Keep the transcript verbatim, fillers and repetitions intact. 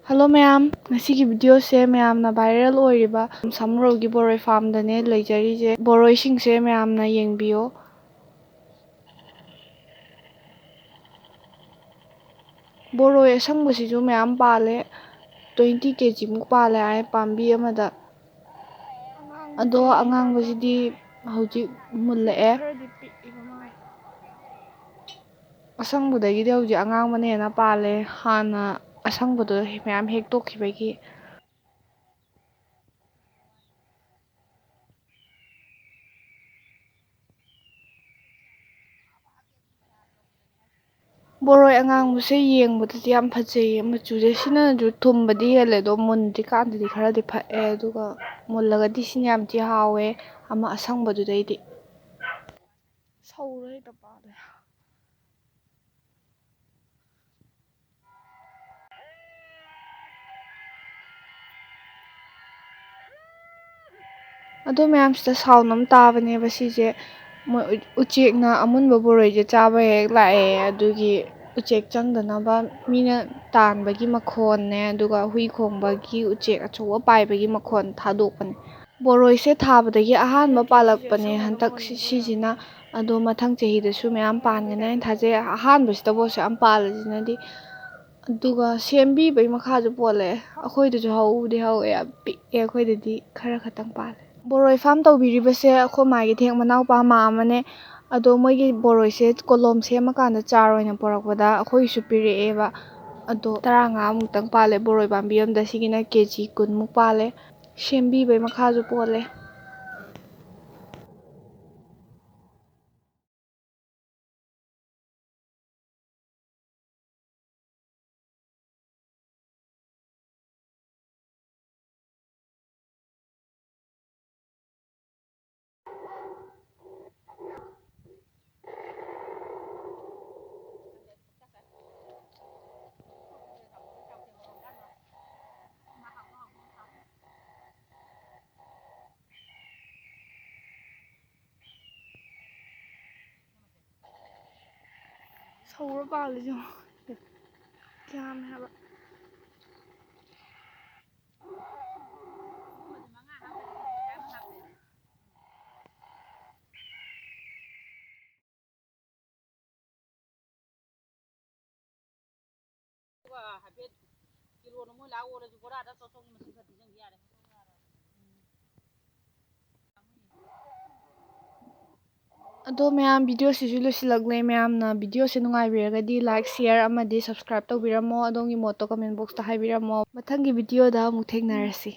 Hello ꯃꯌꯥꯝ, ꯉꯁꯤꯒꯤ ꯚꯤꯗꯤꯑꯣꯁꯦ ꯃꯌꯥꯝꯅ ꯚꯥꯏꯔꯦꯜ ꯑꯣꯏꯔꯤꯕ ꯁꯥꯃꯨꯔꯧꯒꯤ ꯕꯣꯔꯣꯏ ꯐꯥꯔꯝꯗꯅꯦ ꯂꯩꯖꯔꯤꯁꯦ꯫ ꯕꯣꯔꯣꯏꯁꯤꯡꯁꯦ ꯃꯌꯥꯝꯅ ꯌꯦꯡꯕꯤꯌꯣ꯫ ꯕꯣꯔꯣꯏ ꯑꯁꯪꯕꯁꯤꯁꯨ ꯃꯌꯥꯝ ꯄꯥꯜꯂꯦ, ꯇ꯭ꯋꯦꯟꯇꯤ ꯀꯦ ꯖꯤꯃꯨꯛ ꯄꯥꯜꯂꯦ ꯍꯥꯏ ꯄꯥꯝꯕꯤ ꯑꯃꯗ꯫ ꯑꯗꯣ ꯑꯉꯥꯡꯕꯁꯤꯗꯤ ꯍꯧꯖꯤꯛ ꯃꯨꯜꯂꯛꯑꯦ꯫ ꯑꯁꯪꯕꯗꯒꯤꯗꯤ ꯍꯧꯖꯤꯛ ꯑꯉꯥꯡꯕꯅ ꯍꯦꯟꯅ ꯄꯥꯜꯂꯦ, ꯍꯥꯟꯅ ꯑꯁꯪꯕꯗꯣ ꯃꯌꯥꯝ ꯍꯦꯛꯇꯣꯛꯈꯤꯕꯒꯤ꯫ ꯕꯣꯔꯣꯏ ꯑꯉꯥꯡꯕꯁꯦ ꯌꯦꯡꯕꯗꯗꯤ ꯌꯥꯝ ꯐꯖꯩꯌꯦ ꯃꯆꯨꯁꯦ꯫ ꯁꯤꯅꯁꯨ ꯊꯨꯝꯕꯗꯤ ꯍꯦꯜꯂꯦ, ꯑꯗꯣ ꯃꯨꯟꯗ꯭ꯔꯤꯀꯥꯟꯗꯗꯤ ꯈꯔꯗꯤ ꯐꯛꯑꯦ, ꯑꯗꯨꯒ ꯃꯨꯜꯂꯒꯗꯤ ꯁꯤꯅ ꯌꯥꯝ ꯊꯤ ꯍꯥꯎꯋꯦ, ꯑꯃ ꯑꯁꯪꯕꯗꯨꯗꯩꯗꯤ꯫ ꯁꯧꯔ ꯍꯦꯛꯇ ꯄꯥꯜꯂꯦ꯫ ꯑꯗꯣ ꯃꯌꯥꯝꯁꯤꯗ ꯁꯥꯎꯟ ꯑꯃ ꯇꯥꯕꯅꯦꯕ ꯁꯤꯁꯦ꯫ ꯃꯣꯏ ꯎ-, ꯎꯆꯦꯛꯅ ꯑꯃꯨꯟꯕ ꯕꯣꯔꯣꯏꯁꯦ ꯆꯥꯕ ꯍꯦꯛ ꯂꯥꯛꯑꯦ, ꯑꯗꯨꯒꯤ ꯎꯆꯦꯛ ꯆꯪꯗꯅꯕ ꯃꯤꯅ ꯇꯥꯟꯕꯒꯤ ꯃꯈꯣꯟꯅꯦ, ꯑꯗꯨꯒ ꯍꯨꯏ ꯈꯣꯡꯕꯒꯤ, ꯎꯆꯦꯛ ꯑꯆꯧꯕ ꯄꯥꯏꯕꯒꯤ ꯃꯈꯣꯟ ꯊꯥꯗꯣꯛꯄꯅꯦ꯫ ꯕꯣꯔꯣꯏꯁꯦ ꯊꯥꯕꯗꯒꯤ ꯑꯍꯥꯟꯕ ꯄꯥꯜꯂꯛꯄꯅꯦ ꯍꯟꯗꯛ ꯁꯤ-, ꯁꯤꯁꯤꯅ꯫ ꯑꯗꯣ ꯃꯊꯪ ꯆꯍꯤꯗꯁꯨ ꯃꯌꯥꯝ ꯄꯥꯟꯒꯅꯤ ꯍꯥꯏꯅ ꯊꯥꯖꯩ꯫ ꯑꯍꯥꯟꯕꯁꯤꯗꯕꯨ ꯑꯁꯨꯛ ꯌꯥꯝ ꯄꯥꯜꯂꯤꯁꯤꯅꯗꯤ꯫ ꯑꯗꯨꯒ ꯁꯦꯝꯕꯤꯕꯒꯤ ꯃꯈꯥꯁꯨ ꯄꯣꯜꯂꯦ꯫ ꯑꯩꯈꯣꯏꯗꯁꯨ ꯍꯧꯕꯨꯗꯤ ꯍꯧꯋꯦ, ꯌꯥꯝ ꯄꯤꯛꯑꯦ, ꯑꯩꯈꯣꯏꯗꯗꯤ ꯈꯔ ꯈꯛꯇꯪ ꯄꯥꯜꯂꯦ꯫ ꯕꯣꯔꯣꯏ ꯐꯥꯝ ꯇꯧꯕꯤꯔꯤꯕꯁꯦ ꯑꯩꯈꯣꯏ ꯃꯥꯒꯤ ꯊꯦꯛ ꯃꯅꯥꯎꯄꯥ ꯑꯃ ꯑꯃꯅꯦ꯫ ꯑꯗꯣ ꯃꯣꯏꯒꯤ ꯕꯣꯔꯣꯏꯁꯦ ꯀꯣꯂꯣꯝ ꯁꯦꯝꯃꯀꯥꯟꯗ ꯆꯥꯔ ꯑꯣꯏꯅ ꯄꯨꯔꯛꯄꯗ ꯑꯩꯈꯣꯏꯒꯤꯁꯨ ꯄꯤꯔꯛꯑꯦꯕ꯫ ꯑꯗꯣ ꯇꯔꯥꯃꯉꯥꯃꯨꯛꯇꯪ ꯄꯥꯜꯂꯦ ꯕꯣꯔꯣꯏ ꯄꯥꯝꯕꯤ ꯑꯃꯗ, ꯁꯤꯒꯤꯅ ꯀꯦ ꯖꯤ ꯀꯨꯟꯃꯨꯛ ꯄꯥꯜꯂꯦ꯫ ꯁꯦꯝꯕꯤꯕꯒꯤ ꯃꯈꯥꯁꯨ ꯄꯣꯜꯂꯦ꯫ ꯁꯧꯔ ꯄꯥꯜꯂꯤꯁꯦ ꯌꯦꯡꯉꯣ꯫ ꯌꯥꯝꯃꯦ ꯍꯥꯏꯕ꯫ ꯑꯗꯣ ꯃꯌꯥꯝ, ꯚꯤꯗꯤꯑꯣꯁꯤꯁꯨ ꯂꯣꯏꯁꯤꯜꯂꯛꯂꯦ꯫ ꯃꯌꯥꯝꯅ ꯚꯤꯗꯤꯑꯣꯁꯦ ꯅꯨꯡꯉꯥꯏꯕꯤꯔꯒꯗꯤ like, share ꯑꯃꯗꯤ subscribe ꯇꯧꯕꯤꯔꯝꯃꯣ꯫ ꯑꯗꯣꯝꯒꯤ ꯃꯣꯠꯇꯣ comment boxꯇ ꯍꯥꯏꯕꯤꯔꯝꯃꯣ꯫ ꯃꯊꯪꯒꯤ ꯚꯤꯗꯤꯑꯣꯗ ꯑꯃꯨꯛ ꯊꯦꯡꯅꯔꯁꯤ꯫